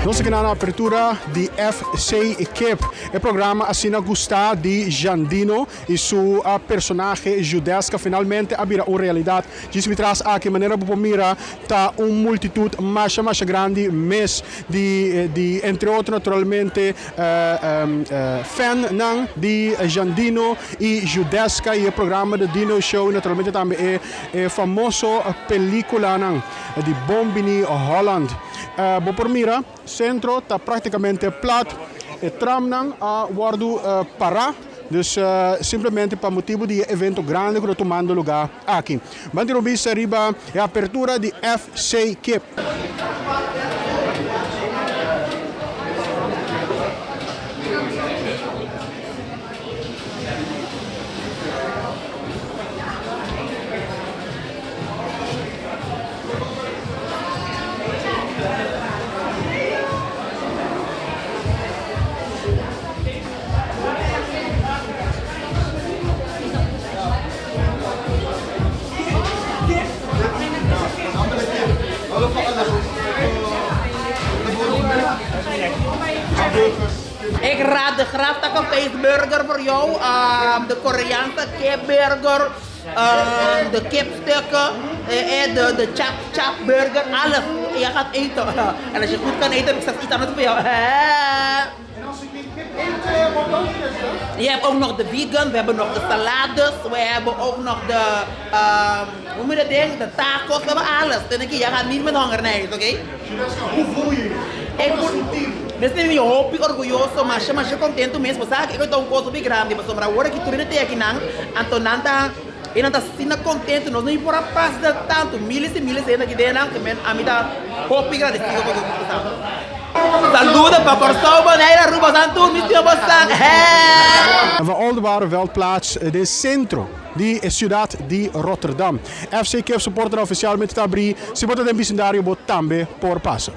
Nos a keda na apertura di FC Kip, e programa asina gusta di Jandino y su personahe Judeska finalmente a bira un realidad. Djis mi tras aki manera bo por mira ta un multitud masha masha grandi mes di di entre otro naturalmente fan nan di Jandino y Judeska y e programa The Dino Show y naturalmente tambe e e famoso peliculanan di Bon Bini Holland. Bo por mira centro ta practicamente plat, e tramnan a wordo para, dus simplemente pa motibo di e evento grandi cu ta tumando lugar aki. Ban tira un bista riba e apertura di FC Kip. Ik raad de Graftakken burger voor jou, de Koreaanse kipburger, de kipstukken, de, de chap chap burger, alles. Je gaat eten. En als je goed kan eten, heb ik straks iets anders voor jou. Je hebt ook nog de vegan, we hebben nog de salades, we hebben ook nog de, hoe noem je dat ding? De tacos, we hebben alles. Dus je gaat niet met honger naar huis, oké? Hoe voel je je? Ik voel, mi ta hopi orguyoso, masha masha contento mes, bo sa cu ta un cos hopi grandi, pasobra awor aki tur hende ta aki nan, anto nan ta, e nan ta asina contento, nos no por a pasa tanto, miles y miles de hende aki den nan, cu men ami ta hopi gradecido pa loke ta pasando. Saludo pa Corsou, Bonaire, Aruba, Santo, mi stima bosan, hee! Van Oldenbarneveltplaats den centro di e ciudad di Rotterdam. FC Kip su portanan oficialmente ta abri, si bo ta den bisindario bo tambe por pasa.